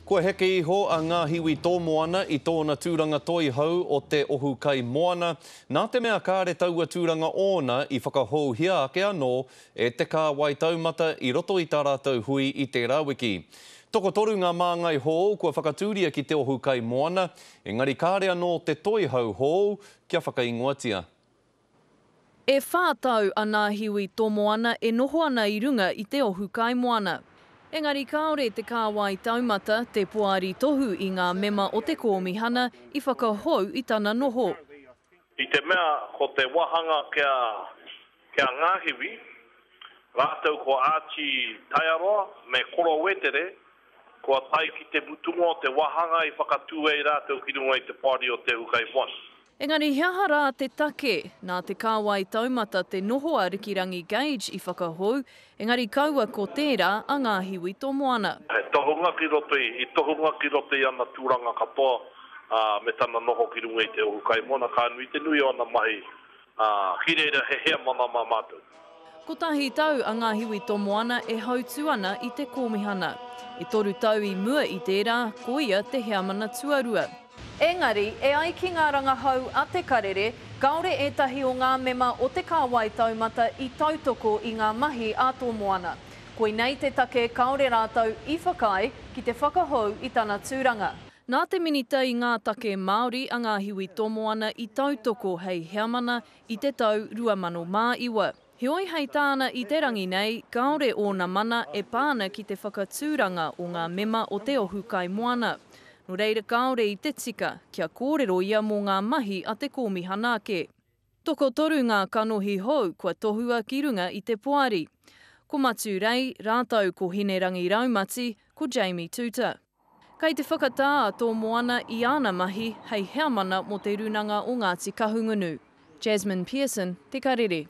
Kua heke iho a Ngāhiwi Tōmoana i tōna tūranga toihau o te Ohu Kai Moana, nā te mea kāre taua tūranga ōna i whakahouhia ake anō e te Kāwai Taumata i roto i tā rātou hui i tērā wiki. Tokotoru ngā māngai hou kua whakatūria ki te Ohu Kai Moana, engari kāre anō te toihau hou kia whakaingoatia. E whā tau a Ngāhiwi Tomoana e noho ana i runga i te ohu kaimoana. Engari kāore te Kāwai Taumata, te poari tohu i ngā mema o te kōmihana, i whakahou i tana noho. I te mea ko te wahanga kia kia Ngāhiwi, rātou ko Archie Taiaroa me Koro Wetere, Kua tae ki te mutunga o te wāhanga i whakatū ai rātou ki runga i te poari o Te Hukaimoana. Engari he aha rā te take? Nā te kāwai taumata te noho a Rikirangi Gage i whakahou, engari kaua ko tērā a Ngāhiwi Tomoana. He tohunga ki roto i, i tohunga ki roto i ana tūranga katoa, ā, me tana noho ki runga i Te Ohukaimoana, ka nui te nui o ana mahi, ā, ki reira he heamana mā mātou. Kotahi tau a Ngāhiwi Tomoana e hautū ana i te kōmihana. E toru tau i mua i tērā, ko ia te heamana tuarua. Engari, e ai ki ngā rangahau a Te Karere, kāore ētahi o ngā mema o te kāwai taumata i tautoko i ngā mahi a Tomoana. Koinei te take kāore rātou i whakaae ki te whakahou i tana tūranga. Nā te Minita i ngā Take Māori a Ngāhiwi Tomoana i tautoko hei heamana i te tau 2009. Heoi hei tāna i te rangi nei, kāore ōna mana e pā ana ki te whakatūranga o ngā mema o Te Ohu Kaimoana. Nō reira kāore i te tika kia kōrero ia mō ngā mahi a te kōmihana ake. Tokotoru ngā kanohi hou kua tohua ki runga i te poari. Ko Matiu Rei, rātou ko Hinerangi Raumati, ko Jamie Tuuta. Kei te whakatā a Tōmoana i āna mahi hei heamana mō Te Rūnanga o Ngāti Kahungunu. Jasmine Pearson, Te Karere.